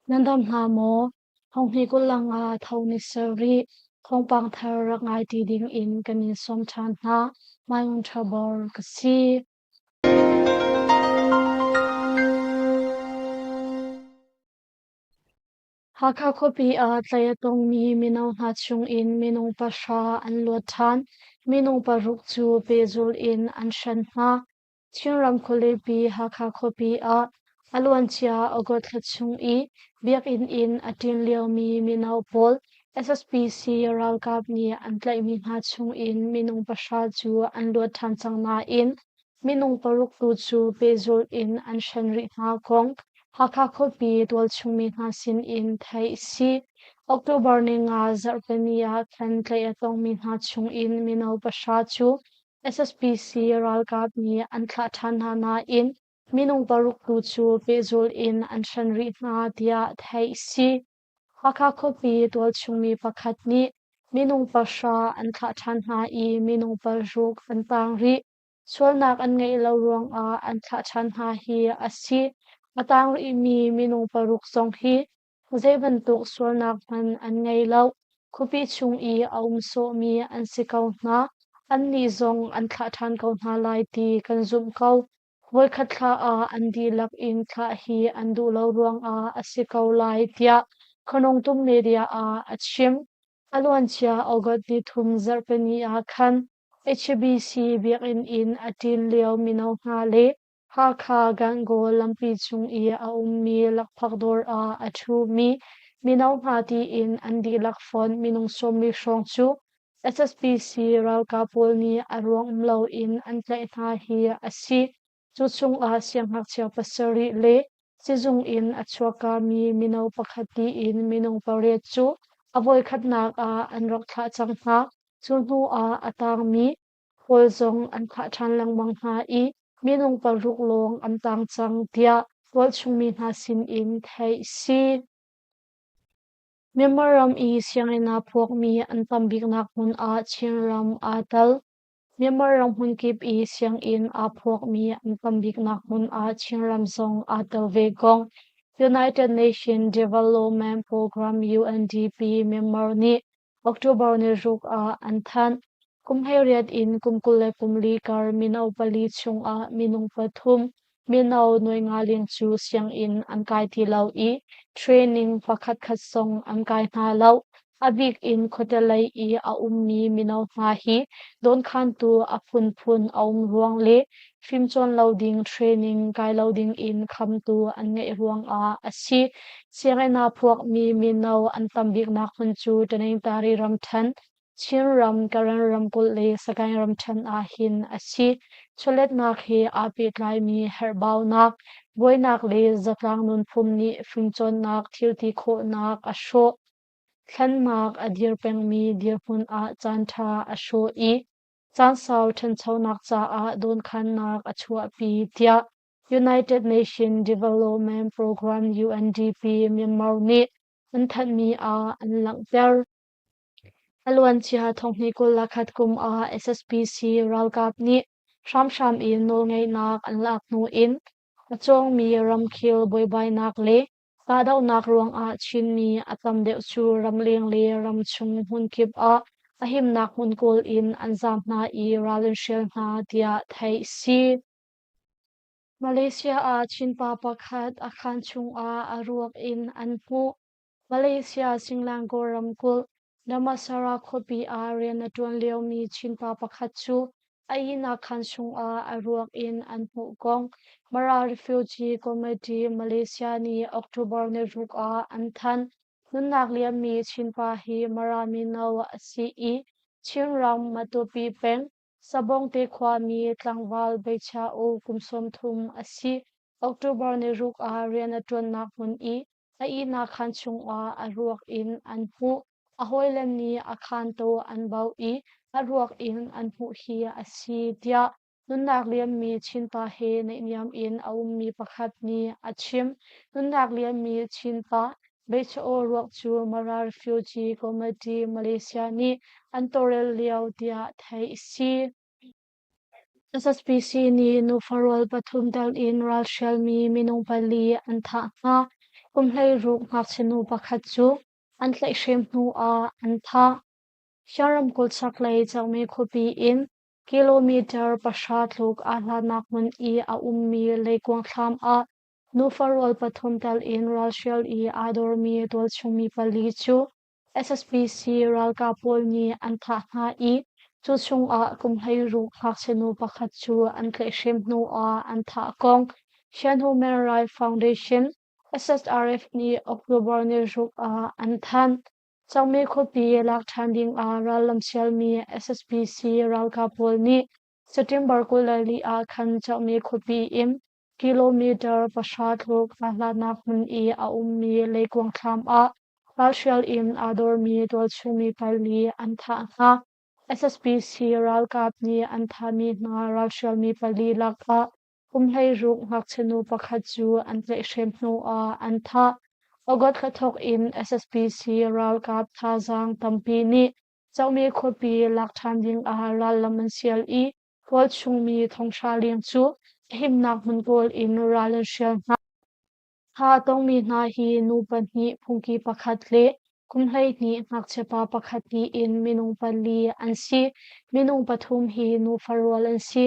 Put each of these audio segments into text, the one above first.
Nan dam hna maw? Thonghni kullang ah tho ni sarih thawngpang thar rak ngai ti ding in kan in sawm ṭhan hna. Maiung Ṭhabor ka si. Hakha khuapi ah tlaih a tongmi mino hna chungin minung pahra an luat ṭhan. Minung paruk cu pehzulh in an hren hna. Chinram khualipi Hakha khuapi ah a luancia August thla chung i biakinn in a ṭin liomi mino pawl SSPC ralkap nih an tlaihmi hna chungin minung pahra cu an luat ṭhan cang nain minung paruk tu cu pehzulh in an hren rih hna kong Hakha khuapi tualchung mi hna sinin theih a si. October ninga zarhpini ah khan tlaih a tongmi hna chungin mino pahra cu SSPC ralkap nih an thlah ṭhan hna nain minung paruk tu cu pehzulh in an hren rih hna tiah theih a si. Hakha khuapi tualchung mi pakhat nih minung pahra an thlah ṭhan hna i minung paruk an taang rih. Sualnak an ngeih lo ruangah an thlah ṭhan hna hi a si. A taang rihmi minung paruk zong hi Zei bantuk sualnak hmanh an ngei lo. Khuapi chung i a um sawhmi an si ko hna. Annih zong an thlah ṭhan ko hna lai ti kan zumh ko. Voikhat thla ah an dihlak in thlah hi an duh lo ruangah a si ko lai, tiah Khanungtum media ah a chim. A luancia August nithum zarhpini ah khan HBC biakinn in a ṭin lio mino hna le Hakha Gangaw lampi cung i a ummi lakphak dawr ah a ṭhumi mino hna tiin an dihlak fonh minung sawmli hrawng cu SSPC ralkap pawl nih a ruang um loin an tlaih hna hi a si. Cu chungah siangngakchia pasarih le sizung in a chuakkami mino pakhat tiin minung pariat cu a voikhatnak ah an rak thlah cang hna. Cu hnu ah a tangmi Kawl zong an thah ṭhan lengmang hna i minung paruk lawng an tang cang tiah tualchungmi hna sinin theih a si. Myanmar ram i sianginn aa phuakmi an tam biknak hmun ah Chinram aa tel. Myanmar ram hmunkip i sianginn aa phuakmi an tam biknak hmun ah Chinram zong aa tel ve kong United Nations Development Program UNDP Myanmar nih October ni ruk ah an thanh. Kum 18 in kum 24 kar mino pali chungah minung pathum mino nuai nga leng cu sianginn an kai ti lo i training pakhatkhat zong an kai hna lo. A bik in khuate lei i a ummi mino hna hi dawnkhantu a phunphun a um ruang le fimcawn lo ding training kai lo ding in khamtu an ngeih ruangah a si. Sianginn aa phuakmi mino an tam biknak hmun cu Tanintari ramṭhen, Chinram, Karen ramkulh le Sagaing ramṭhen ah hin a si. Chawletnak he aa pehtlaimi herhbaunak, buainak le zatlang nunphung nih fimcawnnak thilti khawhnak a hrawh. Thlennak a dir pengmi dirhmun ah caanṭha a hrawh i caansau ṭhanchonak caah dawnkhannak a chuahpi tiah United Nations Development Programme UNDP Myanmar nih an thanhmi ah an langhter. A luancia thonghnih 21 kum ah SSPC ralkap nih hramhram in nawlngeihnak an lak hnu in a cawngmi ramkhel buaibainak le kahdohnak ruangah Chinmi a tam deuh cu ramleng le ramchung hmunkip ah a himnak hmun kawl in an zaam hna i ral an hrial hna tiah theih a si. Malaysia ah Chinpa pakhat a khaan chungah a ruak in an hmuh. Malaysia Singlangor ramkulh Damansara khuapi ah rian a ṭuan liomi Chinpa pakhat cu a ihnak khaan chungah a ruak in an hmuh kong Mara Refugee Committee Malaysia nih October niruk ah an thanh. Nunnak liammi Chinpa hi Mara mino a si i Chinram Matupi peng Sabawngte khuami tlangval Beicha U kum 30 a si. October niruk ah rian a ṭuannak hmun i a ihnak khaan chungah a ruak in an hmuh. A hawile nih a khaan taw an bauh i a ruak in an hmuh hi a si, tiah nunnak liammi Chinpa he naihniam in a ummi pakhat nih a chim. Nunnak liammi Chinpa Beicha Aw ruak cu Mara Refugee Committee Malaysia nih an tawlrel lio tiah theih a si. SSPC nih nufa rual pathum tel in ralhrialmi minung pali an thah hna. Kum 16 ngakchia nu pakhat cu an tlaihhrem hnu ah an thah. Shan ramkulh chaklei Cangmi khuapi in kilometer 0 tluk aa hlatnak hmun i a ummi leikuang thlam ah nufa rual pathum tel in ralhrial i aa dormi tualchung mi pali cu SSPC ralkap pawl nih an thah hna i cu chungah kum 16 ngakchia nu pakhat cu an tlaihhrem hnu ah an thah kong Shan Human Rights Foundation SSRF nih October ni ruk ah an thanh. Cangmi khuapi lak ṭhan ding ah rallam sialmi SSPC ralkap pawl nih September 24 ah khan Cangmi khuapi in kilometer 0 tluk aa hlatnak hmun i a ummi leikuang thlam ah ralhrial in aa dormi tualchungmi pali an thah hna. SSPC ralkap nih an thahmi hna ralhrialmi pali lakah kum 16 ngakchia nu pakhat cu an tlaihhrem hnu ah an thah. August thla thawk in SSPC ralkap thazaang tampi nih Cangmi khuapi lak ṭhan ding ah rallam an sial i tualchungmi thonghra leng cu a himnak hmun kawl in ral an hrial hna. Thah a tongmi hna hi nu pahnih, phungki pakhat le kum 12 ngakchia pa pakhat tiin minung pali an si. Minung pathum hi nufa rual an si.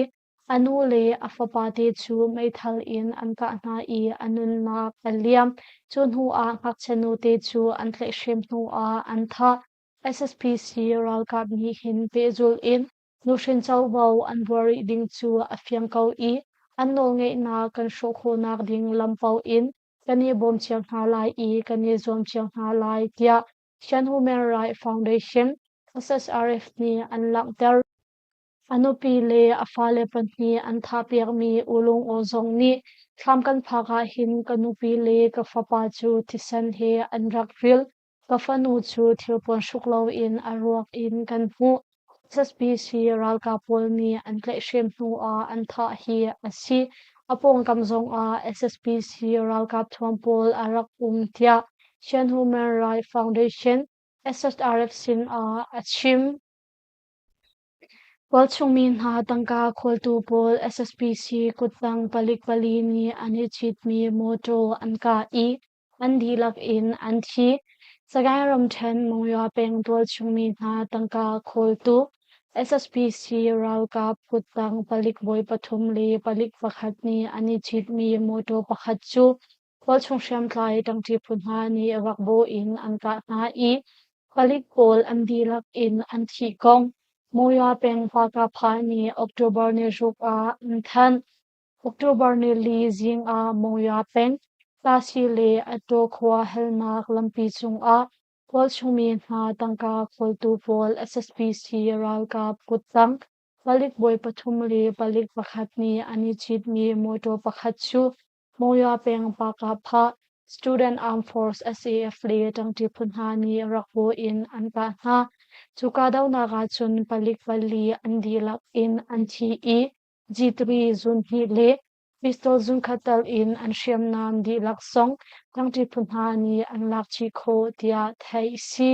A nu le a fapate cu meithal in an kah hna i a nunnak a liam. Cu hnuah ngakchia nute cu an tlaihhrem hnuah an thah. SSPC ralkap nih hin pehzulh in nuhrin covo an buar rih ding cu a fiang ko i an nawlngeihnak kan hrawh khawhnak ding lam paoh in kan i bawm cio hna lai i kan i zuam cio hna lai tiah Shan Human Rights Foundation SSRF nih an langhter. A nupi le a fale pahnih an thahpiakmi U Lung Aw zong nih thlam kan phak ahhin ka nupi le ka fapa cu thisen he an rak ril. Ka fanu cu thilpuan hruk loin a ruak in kan hmuh. SSPC ralkap pawl nih an tlaihhrem hnu ah an thah hi a si. A pawngkam zongah SSPC ralkap thuam pawl a rak um tiah Shan Human Rights Foundation SSRF sin ah a chim. Tualchungmi hna tangka khawltu pawl SSPC kuttang palik pali nih an i citmi mawṭaw an kah i an dihlak in an thi. Sagaing ramṭhen Monywa peng tualchungmi hna tangka khawltu SSPC ralkap kuttang palik bawi pathum le palik pakhat nih an i citmi mawṭaw pakhat cu Khualchung hriamtlai ṭangṭi phu hna nih rakbaw in an kah hna i palik pawl an dihlak in an thih kong Monywa peng Pakapha nih October ni ruk ah an thanh. October ni li zing ah Monywa peng Tasi le Attaw khua helnak lampi cungah khualchungmi hna tangka khawltu pawl SSPC ralkap kuttang palik bawi pathum le palik pakhat nih an i citmi mawṭaw pakhat cu Monywa peng Pakapha Student Armed Force SAF le ṭangṭi phu hna nih rakbaw in an kah hna. Cu kahdohnak ahcun palik pali an dihlak in an thi i G3 zun hnih le pistol zunkhat tal in an hriamnam dihlak zong ṭangṭi phu hna nih an lak chih khawh tiah theih a si.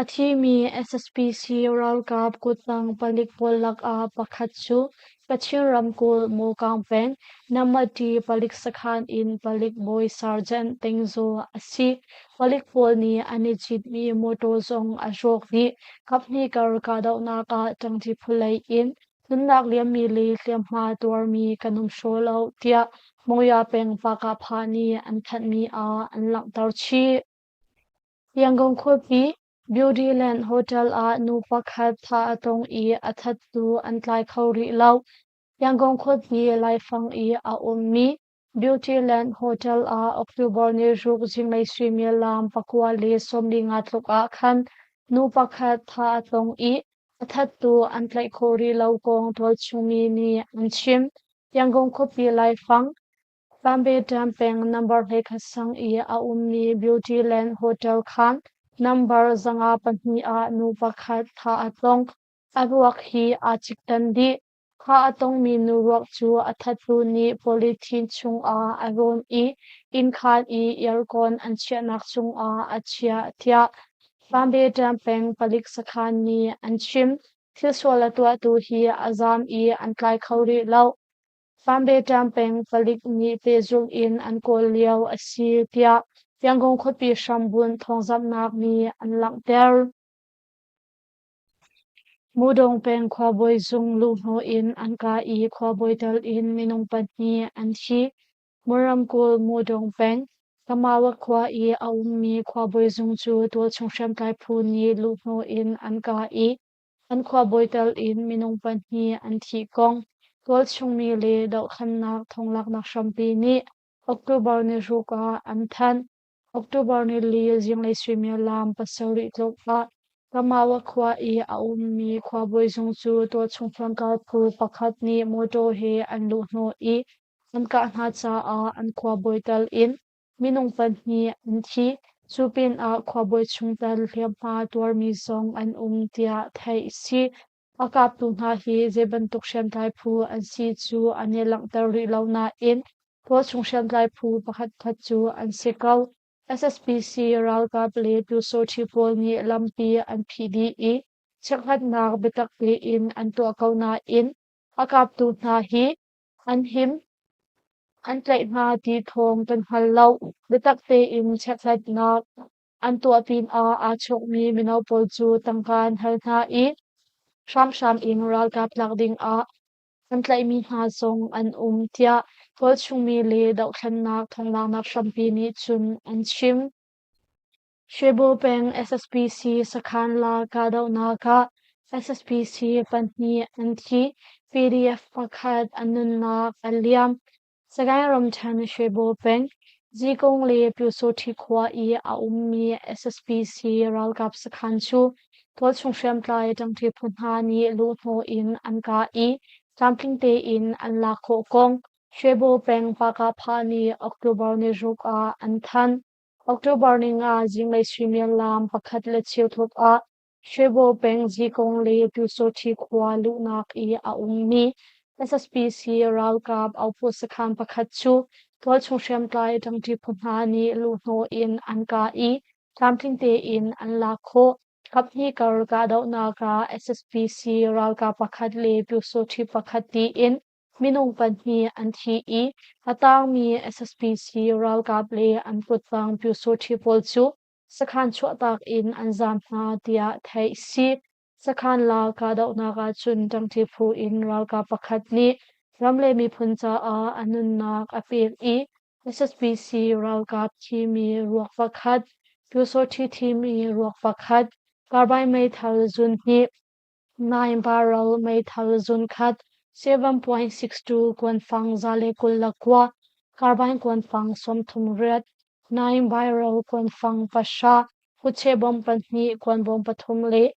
A thimi SSPC ralkap kuttang palik pawl lakah pakhat cu Kachin ramkulh Mokang peng Namati palik sakhan in palik bawi Sergeant Teng Zaw a si. Palik pawl nih an i citmi mawṭaw zong a rawk dih. Kaphnih kar kahdohnak ah ṭangṭi phulei in nunnak liammi le hliamhma tuarmi kan um hraw lo tiah Monywa peng Pakapha nih an thanhmi ah an langhter chih. Yangon khuapi Beautyland Hotel ah nu pakhat thah a tong i a thattu an tlai kho rih lo. Yangon khuapi laifang i a ummi Beautyland Hotel ah October ni ruk zinglei suimilam 9:45 tluk ah khan nu pakhat thah a tong i a thattu an tlaih khawh rih lo kong tualchungmi nih an chim. Yangon khuapi laifang Lambeṭam peng number 11 sang i a ummi Beautyland Hotel khaan number 502 ah nu pakhat thah a tong. A ruak hi aa ciktan dih. Thah a tongmi nu ruak cu a thattu nih polythene chungah a rawn i innkhaan i aircon an chiahnak cungah a chiah tiah Lambeṭam peng palik sakhaan nih an chim. Thilsual a tuahtu hi a zaam i an tlai kho rih lo. Pambeṭam peng palik nih pehzulh in an kawl lio a si tiah Yangon khuapi hrambunh thawngzamhnak nih an langhter. Mudong peng khuabawi zung luhhnawh in an kah i khuabawi tel in minung pahnih an thi. Muramkulh Mudong peng, Kamawa khua i a ummi khuabawi zung cu tualchung hriamtlai phu nih luhhnawh in an kah i an khuabawi tel in minung pahnih an thih kong tualchung mi le dohthlennak thonglaknak hrampi nih October ni ruk ah an thanh. October nili zinglei suimilam pasarih tluk ah Kamawa khua i a ummi khuabawi zung cu tualchung hriamtlai phu pakhat nih mawṭaw he an luhhnawh i an kah hna caah an khuabawi tal in minung pahnih an thi. Cu pinah khuabawi chungtel hliamhma tuarmi zong an um tiah theih a si. A kaptu hna hi zei bantuk hriamtlai phu an si cu an i langhter rih lo nain tualchung hriamtlai phu pakhatkhat cu an si ko. SSPC ralkap le Pyusawṭhi pawl nih lampi an phih dih i chekhlatnak biatak tein an tuah ko nain a kaptu hna hi an him, an tlaih hna ti thawng kan hngal lo. Biatak tein chekhlatnak an tuah pinah aa chawkmi mino pawl cu tangka an hal hna i hramhram in ralkap tlak dingah an tlaihmi hna zong an um tiah tualchungmi le dohthlennak thonglaknak hrampi nih cun an chim. Shwebo peng SSPC sakhan la kahdohnak ah SSPC pahnih an thi, PDF pakhat an nunnak a liam. Sagaing ramṭhen Shwebo peng, Zikung le Pyusawṭhi khua i a ummi SSPC ralkap sakhan cu tualchung hriamtlai ṭangṭi phu hna nih luhhnawh in an kah i tlamtling tein an lak khawh kong Shwebo peng Pakapha nih October ni ruk ah an thanh. October ni nga zinglei suimilam pakhat le cheu tluk ah Shwebo peng Zikong le Pyusawṭhi khua luhnak i a ummi SSPC ralkap outpost sakhan pakhat cu tualchung hriamtlai ṭangṭi phu hna nih luhhnawh in an kah i tlamtling tein an lak khawh. Kaphnih kar kahdohnak ah SSPC ralkap pakhat le Pyusawṭhi pakhat tiin minung pahnih an thi i a tangmi SSPC ralkap le an kuttang Pyusawṭhi pawl cu sakhan chuahtak in an zaam hna tiah theih si. Sakhan la kahdohnak ahcun ṭangṭi phu in ralkap pakhat nih ram le miphun caah a nunnak a pek i SSPC ralkap thimi ruak pakhat, Pyusawṭhi thimi ruak pakhat, carbine meithal zun hnih, Nine barrel meithal zunkhat 7.62 kuanfang 129, carbine kuanfang 38, nine barrel kuanfang pahra, kutche bom pahnih, kuanbawm pathum le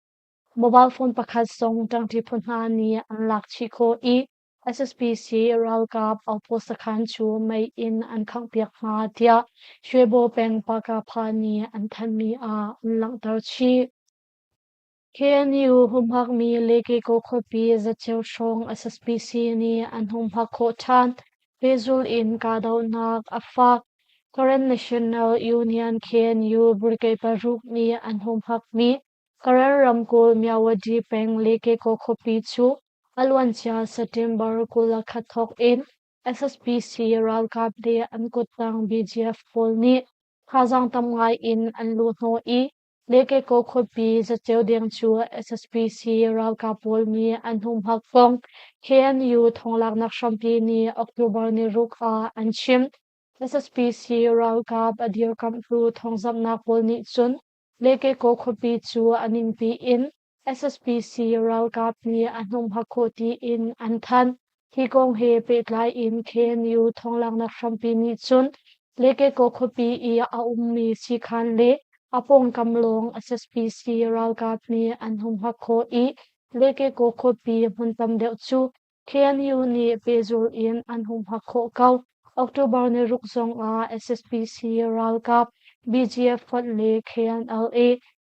mobile phone pakhat zong ṭangṭi phu hna nih an lak chih khawh i SSPC ralkap outpost sakhan cu mei in an khanghpiak hna tiah Shwebo peng Pakapha nih an thanhmi ah an langhter chih. KNU humhakmi Lekeko khuapi zaceo hrawng SSPC nih an humhak khawh ṭhan. Pehzulh in kahdohnak a fak. Karen National Union KNU Brigade paruk nih an humhakmi Karen ramkulh Myawaddy peng Lekeko khuapi cu a luancia September 21 thawk in SSPC ralkap le an kuttang BGF pawl nih thazaang tam ngai in an luhhnawh i Lekeko khuapi zaceo deng cu SSPC ralkap pawl nih an humhak kong KNU thonglaknak hrampi nih October ni ruk ah an chim. SSPC ralkap a dirkamhtu thawngzamhnak pawl nih cun Lekeko khuapi cu a ningpi in SSPC ralkap nih a hnumhak khawh tiin an thanh. Hi kong he pehtlai in KNU thonglaknak hrampi nih cun Lekeko khuapi i a ummi siikhan le a pawngkam lawng SSPC ralkap nih an humhak khawh i Lekeko khuapi hmun tam deuh cu KNU nih pehzulh in an humhak khawh ko. October ni ruk zongah SSPC ralkap BGF fonh le KNLA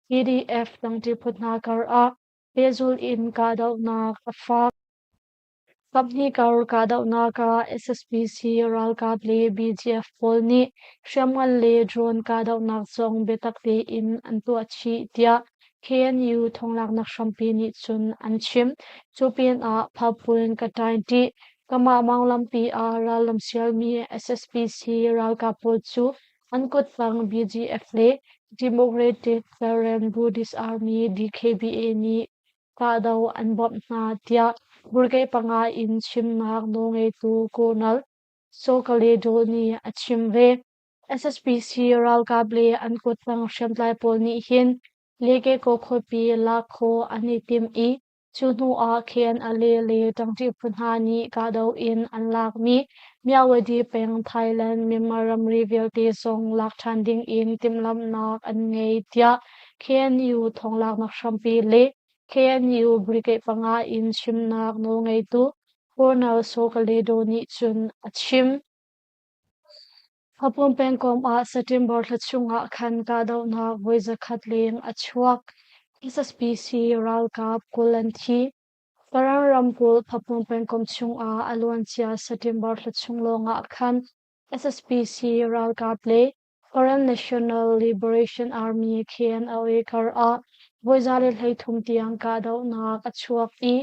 PDF dangṭi phu hna kar ah pehzulh in kahdohnak a fak. Kaphnih kar kahdohnak ah SSPC ralkap le BGF pawl nih hriamngan le drone kahdohnak zong biatak tein an tuah chih tiah KNU thonglaknak hrampi nih cun an chim. Cu pinah Phapun Kaṭainṭi. Kamah Manglampi ah rallam sialmi SSPC ralkap pawl cu an kuttang BGF le Democratic Karen Buddhist Army DKBA nih kahdo an bawmh hna tiah brigade panga in chimnak nawlngeitu Colonel Sokaledo nih a chim ve. SSPC ralkap le an kuttang hriamtlai pawl nih hin Lekeko khuapi lak khawh an i tim i cu hnu ah KNLA le ṭangṭi phu hna nih kahdo in an lakmi Myawaddy peng Thailand Myanmar ramri vialte zong lak ṭhan ding in timhlamhnak an ngei tiah KNU thawnglaknak hrampi le KNU brigade panga in chimnak nawlngeitu Colonel Sokaledo nih cun a chim. Hapon pengkomh ah September thla chungah khan kahdohnak voi zakhat leng a chuak. SSPC ralkap 20 an thi. Karen ramkulh Hpapon pengkomh chungah a luancia September thla chung lawngah khan SSPC ralkap le Karen National Liberation Army KNLA kar ah voi 133 tiang kahdohnak a chuak i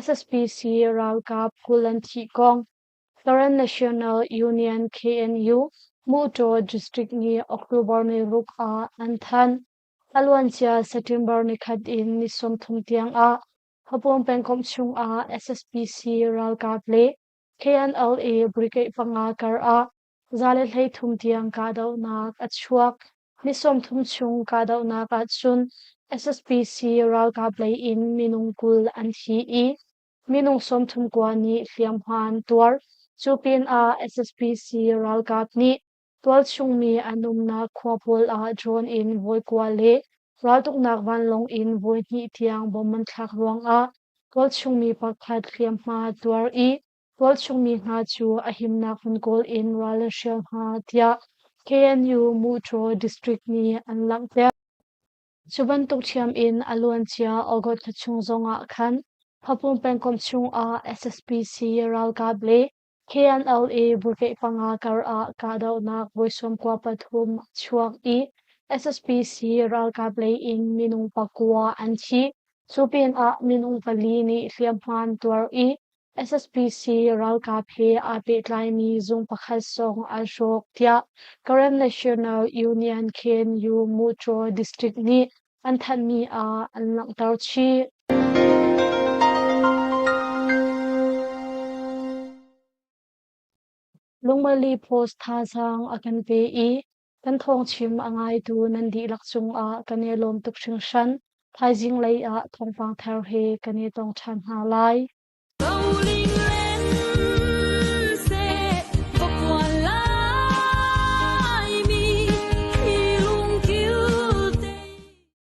SSPC ralkap 20 an thih kong Karen National Union KNU Muṭaw District nih October ni ruk ah an thanh. A luancia September nikhat in ni 30 tiangah Hapon pengkomh chungah SSPC ralkap le KNLA brigade panga kar ah 133 tiang kahdohnak a chuak. Ni 30 chung kahdohnak ahcun SSPC ralkap lei in minung 20 an thi i Minung 39 nih hliamhma an tuar. Cu pinah SSPC ralkap nih tualchung mi an umnak khua pawl ah drone in vawi kua le raltuknak vanlawng in vawi hnih tiang bom an thlak ruangah tualchung mi pakhat hliamhma a tuar i tualchung mi hna cu a himnak hmun kawl in ral an hrial hna tiah KNU Muṭaw District nih an langhter. Cu bantuk ṭhiam in a luancia August thla chung zongah khan Hapung pengkomh chungah SSPC ralkap le KNLA brigade panga kar ah kahdohnak voi 93 a chuak i SSPC ralkap lei in minung pakua an thi. Cu pinah minung pali nih hliamhma an tuar i SSPC ralkap he aa pehtlaimi zung pakhat zong an hrawk tiah Karen National Union KNU Muṭaw District nih an thanhmi ah an langhter chih. Lungmali Post thazaang a kan pe i kan thawngchim a ngaitu nan dihlak cungah kan i lawm tuk hringhran. Thaizing lei ah thawngpang thar he kan i tong ṭhan hna lai.